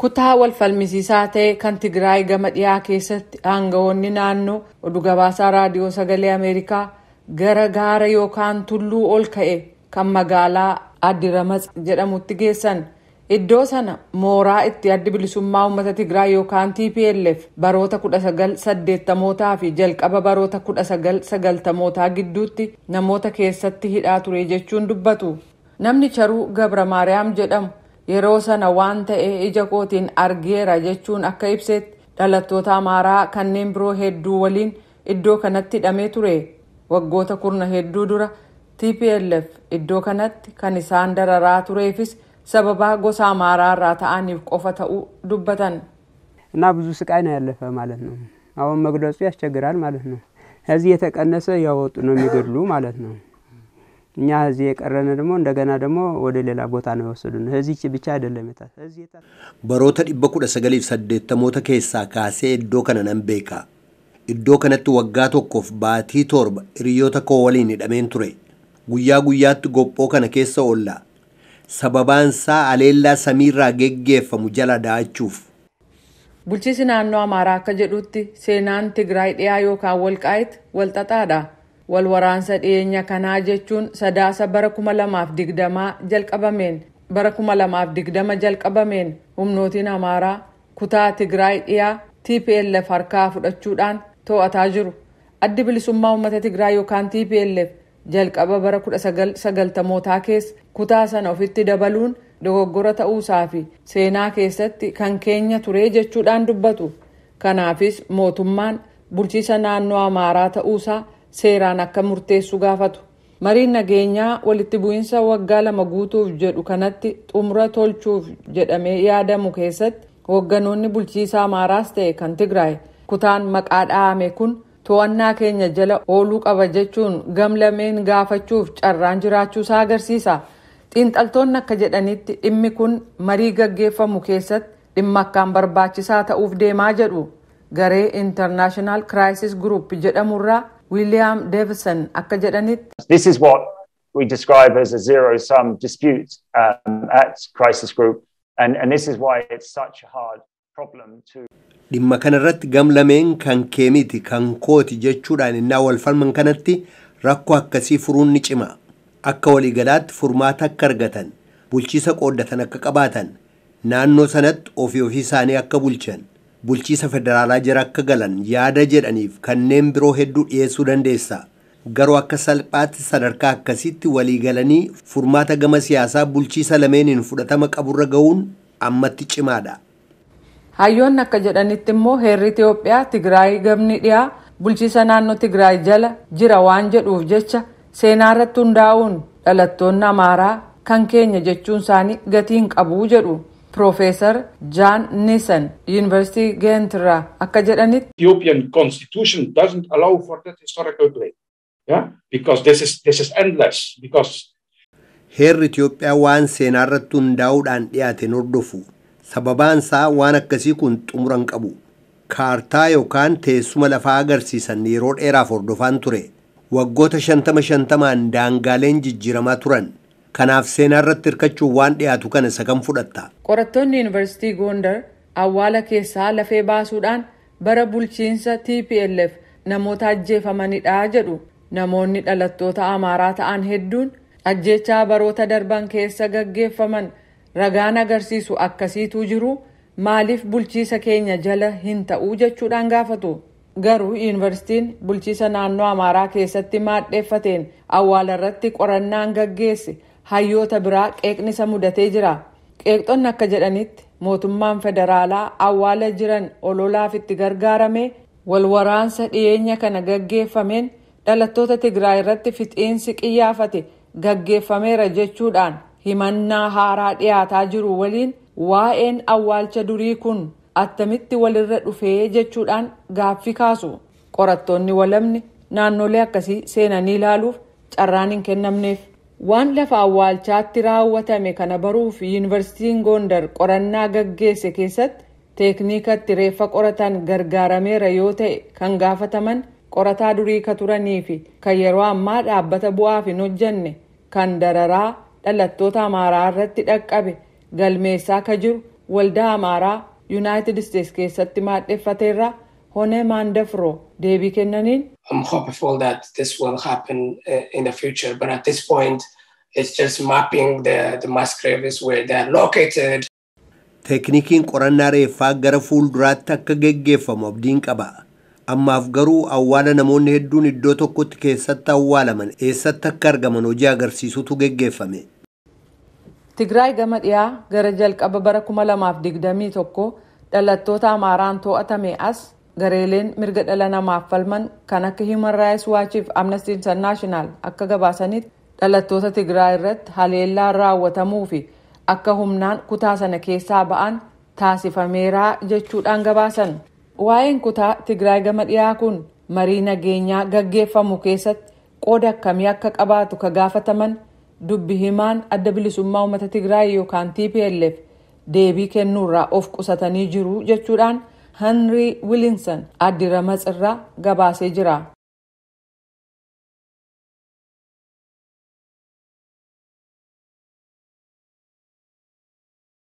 Kutaa wal falmisiisaa ta'e kan Tigraay gama dhiyaa keessatti aangawoonni naannoo oduu gabaasaa Raadiyoo Sagalee Ameerikaa gara gaara yookaan tulluu ol ka'e kan magaalaa Addiramats jedhamutti geessan. Iddoo sana mooraa itti Addi Bilisummaa Uummata Tigraay yookaan TPLF baroota 1980mootaa fi jalqaba baroota 1990mootaa gidduutti namoota keessatti hidhaa ture jechuun dubbatu. Namni Charuu Gabra Maariyaam jedhamu yeroo sana waan ta'e ija kootiin argeera jechuun akka ibsetti, dhalattoota Amaaraa kanneen biroo hedduu waliin iddoo kanatti hidhamee ture. Waggoota kurna hedduu dura TPLF iddoo kanatti kan isaan dararaa tureefis sababaa gosa Amaaraa irraa ta'aniif qofa ta'uu dubbatan. እና ብዙ ስቃይ ነው ያለፈ ማለት ነው። አሁን መግለጹ ያስቸግራል ማለት ነው። ከዚህ የተቀነሰ እያወጡ ነው የሚገድሉ ማለት ነው። እኛ እዚህ የቀረነ ደግሞ እንደገና ደግሞ ወደ ሌላ ቦታ ነው የወሰዱን። እዚህ ብቻ አይደለም እዚህ Baroota 1980moota keessaa kaasee iddoo kana nan beeka. Iddoo kanatti waggaa 1 fi baatii 7 hiriyoota koo waliin hidhameen ture. Guyyaa guyyaatti gophoo kana keessa oolla. Sababaan isaa aleellaa samiirraa geggeeffamu jala da'achuuf. Bulchiinsi naannoo Amaaraa akka jedhutti, seenaan Tigraay dhiyaa yookaan Walqaayit walxaxaadha. Wal waraansa dhiyeenya kanaa jechuun Sadaasa bara 2020 jalqabameen, bara 2020 jalqabameen, humnootiin Amaaraa kutaa Tigraay dhiyaa TPLF harkaa fudhachuudhaan to'ataa jiru. Addi Bilisummaa Uummata Tigraay yookaan TPLF jalqaba bara 1990mootaa keessa kutaa sana ofitti dabaluun dogoggora ta'uusaa fi seenaa keessatti kan keenya ture jechuudhaan dubbatu. Kanaafis mootummaan bulchiisa naannoo Amaaraa ta'uusaa seeraan akka murteessu gaafatu. Mariin nageenyaa walitti bu'iinsa waggaa 2 guutuuf jedhu kanatti xumura tolchuuf jedhamee yaadamu keessatti hoogganoonni bulchiisa Amaaraas ta'e kan Tigraay kutaan maqaa dhahame kun to'annaa keenya jala ooluu qaba jechuun gamlameen gaafachuuf carraan jiraachuusaa agarsiisa. Xiinxaltoonni akka jedhanitti, dhimmi kun marii gaggeeffamu keessatti dhimma akkaan barbaachisaa ta'uuf deemaa jedhu. Garee International Crisis Group jedhamurraa Wiiliyaam Deevison akka jedhanitti, This is what we describe as a zero sum dispute at Crisis Group, and this is why it's such a hard problem to. Dhimma kanarratti gamlameen kan kee miti, kan kooti jechuudhaan innaa wal falman kanatti rakkoo akkasii furuun ni cima. Akka waliigalaatti furmaata akka argatan, bulchiisa qooddatan akka qabaatan, naannoo sanatti ofii ofii isaanii akka bulchan, bulchiisa federaalaa jala akka galan yaada jedhaniif kanneen biroo hedduu dhiyeessuu dandeessa. Garuu akka salphaatti sadarkaa akkasitti waliigalanii furmaata gama siyaasaa bulchiisa lameeniin fudhatama qaburra ga'uun ammatti cimaadha. Hayyoonni akka jedhanitti immoo, heerri Itoophiyaa Tigraay gamni dhiyaa bulchiisa naannoo Tigraay jala jira waan jedhuuf jecha, seenaa irratti hundaa'uun dhalattoonni Amaaraa kan keenya jechuun isaanii gatii hin qabu jedhu. Piroofeesar Jaan Nisan Yuunivarsiitii Geentirraa akka jedhanitti, Ethiopian constitution doesn't allow for that historical claim. Yeah, because this is endless. Because Heerri Itoophiyaa waan seenaa irratti hundaa'uudhaan dhiyaate hin hordofu. Sababaan isaa waan akkasii kun xumura hin qabu. Kaartaa yookaan teessuma lafaa agarsiisan yeroo dheeraaf hordofaan ture. Waggoota 50 50n daangaaleen jijjiiramaa turan. Kanaaf seenaa irratti hirkachuun waan dhiyaatu kana isa kam fudhatta? Qorattoonni Yuunivarsiitii Gondar awwaala keessaa lafee baasuudhaan bara bulchiinsa TPLF namoota ajjeefamanidha jedhu. Namoonni dhalattoota Amaaraa ta'an hedduun ajjeechaa baroota darban keessa gaggeeffaman ragaan agarsiisu akkasiitu jiru, maaliif bulchiisa keenya jala hin ta'uu jechuudhaan gaafatu. Garuu yuunivarsiitiin bulchiisa naannoo Amaaraa keessatti maadheeffateen awwaala irratti qorannaan gaggeesse hayyoota biraa qeeqnisa mudatee jira. Qeeqxonni akka jedhanitti, mootummaan federaalaa awwaala jiran ololaaf itti gargaarame wal waraansa dhiyeenya kana gaggeeffameen dhalattoota Tigraay irratti fixiinsi qiyyaafate gaggeeffameera jechuudhaan himannaa haaraa dhiyaataa jiru waliin waa'een awwaalcha durii kun attamitti walirra dhufee jechuudhaan gaaffii kaasu. Qorattoonni walamni naannolee akkasii seenanii ilaaluuf carraan hin kennamneef. Waan lafa awwaalchaatti raawwatame kana baruuf Yuunivarsiitiin Gondar qorannaa gaggeesse keessatti teekniikatti reeffa qoratan gargaarameera yoo ta'e kan gaafataman qorataa durii ka turanii fi kan yeroo ammaa dhaabbata bu'aaf hin hojjanne kan dararaa dhalattoota Amaaraa irratti dhaqqabe galmeessaa ka jiru Waldaa Amaaraa Yuunaayitid Isteets keessatti maadheffateerra Honee Maandafroo deebii kennaniin. I'm hopeful that this will happen in the future, but at this point it's just mapping the mass graves where they are located. Teeknikiin qorannaa reeffaa gara fuulduraatti akka geggeeffamu abdiin qaba. Ammaaf garuu awwaala namoonni hedduun iddoo tokkotti keessatti awwaalaman eessatti akka argaman hojii agarsiisutu geggeeffame. Tigraay gama dhiyaa gara jalqaba bara 2021 dhalattoota Amaaraan to'atame as gareeleen mirga dhala namaaf falman kan akka Human Rights Watch fi Amnesty International akka gabaasanitti, dhalattoota Tigraay irratti haleellaan raawwatamuu fi akka humnaan kutaa sana keessaa ba'an taasifameeraa jechuudhaan gabaasan. Waa'een kutaa Tigraay gama dhiyaa kun marii nageenyaa gaggeeffamu keessatti qooda akkamii akka qabaatu ka gaafataman dubbi himaan Adda Bilisummaa Uummata Tigraay yookaan TPLF deebii kennuurraa of qusatanii jiru jechuudhaan Henry Williamson addi ramatsirraa gabaasee jira.